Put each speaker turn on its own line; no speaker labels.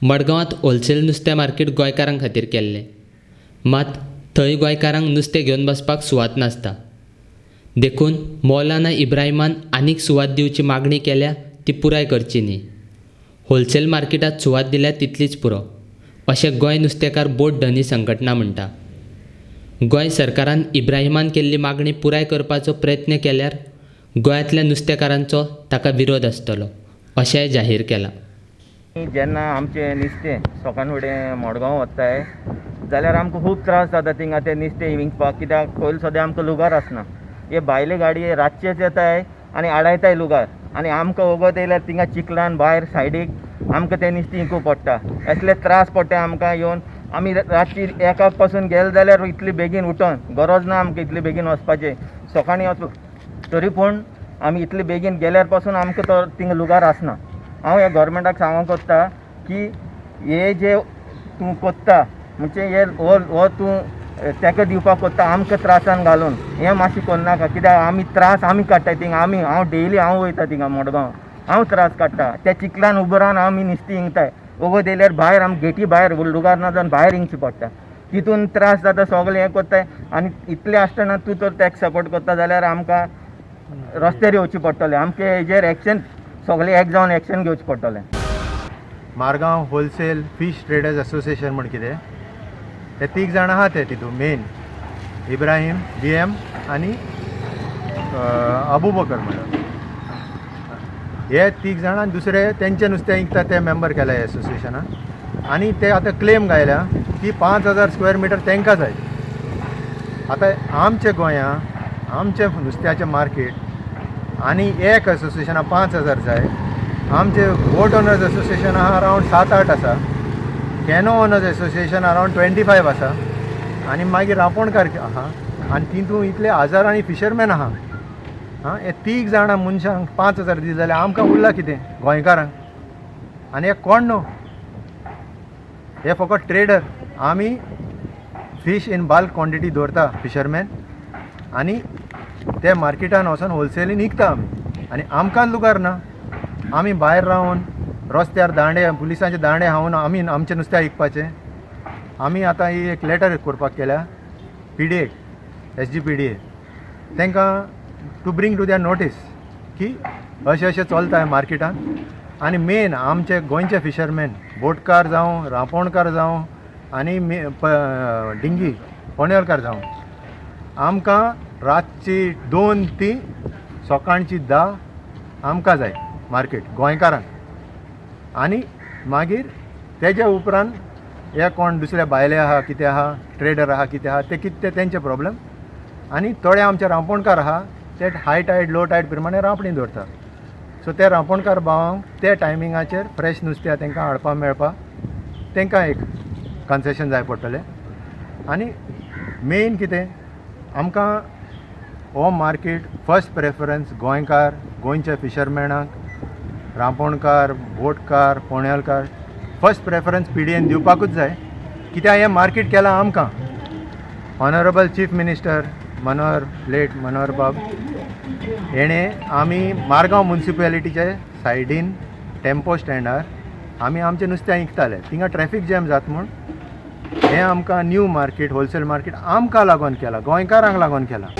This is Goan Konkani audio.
मडगांवांत होलसेल नुस्तें मार्केट गोंयकारां खातीर केल्लें. मात थंय गोंयकारांक नुस्तें घेवन बसपाक सुवात नासता. देखून मौलाना इब्राहिमान आनीक सुवात दिवची मागणी केल्या ती पुराय करची न्ही. होलसेल मार्केटांत सुवात दिल्यार तितलीच पुरो, अशें गोंय नुस्तेकार बोट धनी संघटना म्हणटा. गोंय सरकारान इब्राहिमान केल्ली मागणी पुराय करपाचो प्रयत्न केल्यार गोंयांतल्या नुस्तेकारांचो ताका विरोध आसतलो, अशेंय जाहीर केलां.
जेन्ना आमचें नुस्तें सकाळ फुडें मडगांव वताय जाल्यार आमकां खूब त्रास जाता थिंगा तें नुस्तें विकपाक, कित्याक पयलीं सद्दां आमकां लुगार आसना. हे भायले गाडये रातचेच येताय आनी आडायताय लुगार आनी आमकां वगत येयल्यार थिंगा चिखलान भायर सायडीक आमकां तें नुस्तें विकूंक पडटा. असले त्रास पडटा आमकां येवन. आमी रातची एकाक पासून गेले जाल्यार इतली बेगीन उठोन गरज ना आमकां इतले बेगीन वचपाचें, सकाळीं वचूं तरी पूण आमी इतले बेगीन गेल्यार पासून आमकां तो थिंगा लुगार आसना. हांव ह्या गव्हर्मेंटाक सांगूंक सोदता की हे जे तूं कोत्ता म्हणजे हे हो तूं ताका दिवपाक कोत्ता आमकां त्रासान घालून, हें मातशें करनाका, कित्याक आमी त्रास आमी काडटा थिंगा. आमी हांव डेली हांव वयता थिंगा मडगांव, हांव त्रास काडटा त्या चिखलान उबो रावन आमी नुस्तीं हिंगताय. वगत येयल्यार भायर आमी गेटी भायर लुगार ना जावन भायर हिंगचें पडटा, तितून त्रास जाता सगळें हें कोत्ताय. आनी इतलें आसतना तूं तर ताका सपोर्ट करता जाल्यार आमकां रस्त्यार येवचें पडटलें. आमकां हेजेर एक्शन सगळें एक जावन एक्शन घेवचें पडटलें.
Margao wholesale fish traders association म्हण कितें ते तीग जाणां आहा ते तितून मेन इब्राहीम, बी एम आनी अबू बकर म्हणून हे तीग जाणां आनी दुसरे तेंचे नुस्तें विकता ते मेंबर केला ह्या एसोसिएशनान. आनी ते आतां क्लेम घायल्या की 5000 स्क्वेअर मिटर तांकां जाय. आतां आमच्या गोंया आमचें नुस्त्याचें मार्केट आनी एक एसोसिएशनाक 5000 जाय. आमचे बोट ओनर्स एसोसिएशन आहा अरावंड 7-8 आसा, कॅनो ओनर्स एसोसिएशन अरावंड 25 आसा आनी मागीर रांपोणकार आहा आनी तितून इतले हजारांनी फिशरमॅन आहा. आं, हे तीग जाणां मनशांक 5000 दित जाल्यार आमकां उरलां कितें गोंयकारांक? आनी हे कोण न्हू, हे फकत ट्रेडर. आमी फीश इन बल्क क्वॉन्टिटी दवरता फिशरमॅन आनी ते मार्केटान वचोन होलसेलीन विकता आमी आनी आमकां लुगार ना. आमी भायर रावन रस्त्यार दांडे पुलिसांचे दांडे खावन आमी आमचें नुस्तें विकपाचें. आमी आतां ही एक लेटर करपाक केल्या पी डी एक, S G P D A, तांकां to bring to their notice की अशें अशें चलता मार्केटान. आनी मेन आमचे गोंयचे फिशरमॅन बोटकार जावं, रांपोणकार जावं आनी मे डिंगी पणेलकार जावं, आमकां रातची 2 ती सकाळची 10 आमकां जाय मार्केट गोंयकारांक. आनी मागीर तेज्या उपरांत हे कोण दुसरे भायले आहा कितें आहा, ट्रेडर आहा कितें आहा, ते कितें ते तेंचे प्रॉब्लम. आनी थोडे आमचे रांपोणकार आहा ते हाय टायड लो टायड प्रमाणे रांपणी दवरता. सो ते रांपोणकार भावांक ते टायमिंगाचेर फ्रेश नुस्तें तांकां हाडपाक मेळपाक तांकां एक कन्सेशन जाय पडटलें. आनी मेन कितें आमकां हो मार्केट फर्स्ट प्रेफरन्स गोंयकार, गोंयच्या फिशरमॅनाक, रांपोणकार, बोटकार, पोणेलकार first preference P D N दिवपाकूच जाय, कित्याक हें मार्केट केलां आमकां honourable chief minister Manohar, late Manohar बाब हेणें. आमी मारगांव मुन्सिपेलिटीचे सायडीन टेम्पो स्टँडार आमी आमचें नुस्तें विकताले. थिंगा ट्रॅफीक जॅम जाता म्हूण हें आमकां न्यू मार्केट, होलसेल मार्केट आमकां लागून केलां, गोंयकारांक लागून केलां.